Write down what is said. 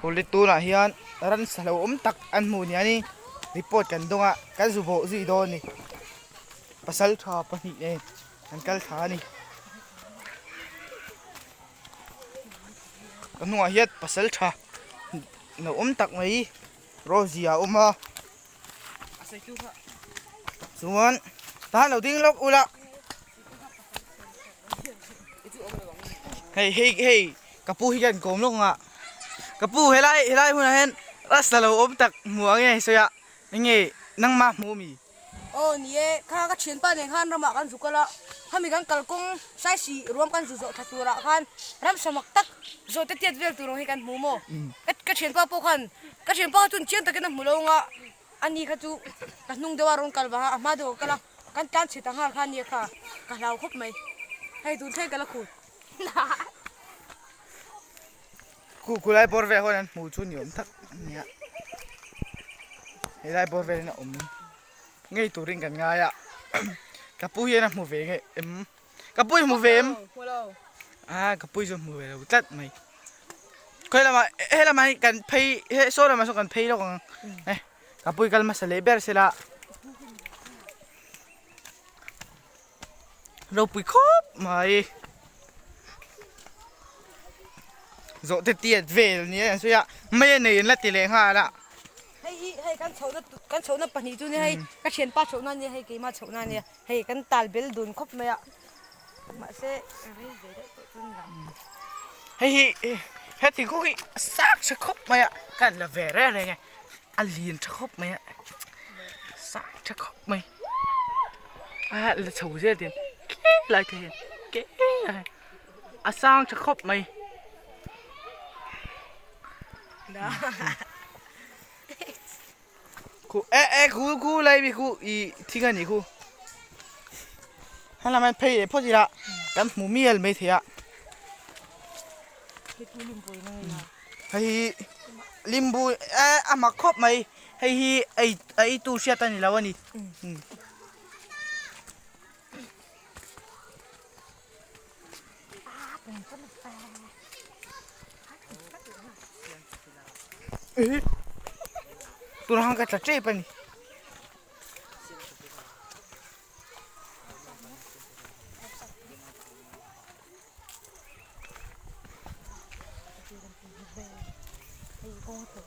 Awle tunah hian ransa lo awm tak an hmuh nia ni report kan dawng a kan zu bawh zui dawn a ni pasal tha pahnih nen an kal thla a ni ka hnungah hian pasal tha lo awm tak mai Rosie a awm a chuan tahan lo ding lawk ula hei hei hei ka pu hi kan kawm lawk ang a ka pu helai helai hunah hian rasta lo awm tak hmu ang nge sawi a enge nangma hmu ami. Aw ni e, kha ka thianpa nen khan ramah kan zu kal a, khami kan kalkawng saisi ruam kan zu zawh tha turah khan ramsa mak tak zawh te tiat vel tur ang hi kan hmu maw? Ka thianpa pawh khan ka thianpa kha chuan chiang takin a hmu lo ang a, ani kha chu ka hnung deuh a rawn kal vang a, a hma deuh a kal a, kan tlan chhe ta nghal kha ania kha ka hlau khawp mai, hei tun thleng ka la khur. Khu khulai bawr vel hawn an hmu chu ni awm tak a nia helai bawr vel in a awm ngei turin kan ngai a ka pu hian a hmu ve nge em ka pu hi hmu ve em a ka pu hi chu hmu ve lo tlat mai khawi lamah helamah hi kan phei he saw lamah sawn kan phei lawk ang e ka pu hi kal hmasa leh ber sela ropui khawp mai zawh te tiat vel nia an sawi a mai a nei an la ti leh nghal a. Hei hi hei kan chhohna kan chhohna pahnih chu nia hei ka thianpa chhohna ania hei keimah chhohna ania hei kan tal bel dun khawp mai a mahse rei ve deuh tawh chuan lam. Hei hi he thingkung hi a sang tha khawp mai a kan la ve reng reng e a lian tha khawp mai a sang tha khawp mai a la chho zel tin lai te hian a sang tha khawp mai. Khu e e khu khu lai mi khu i thing a ni khu helai ah phei leh phawt ila kan hmu mial mai thei a hei hi limbu e a mak khawp mai hei hi ei a ei tu hriat a ni lo a ni. Tunah khan ka tla tep a ni.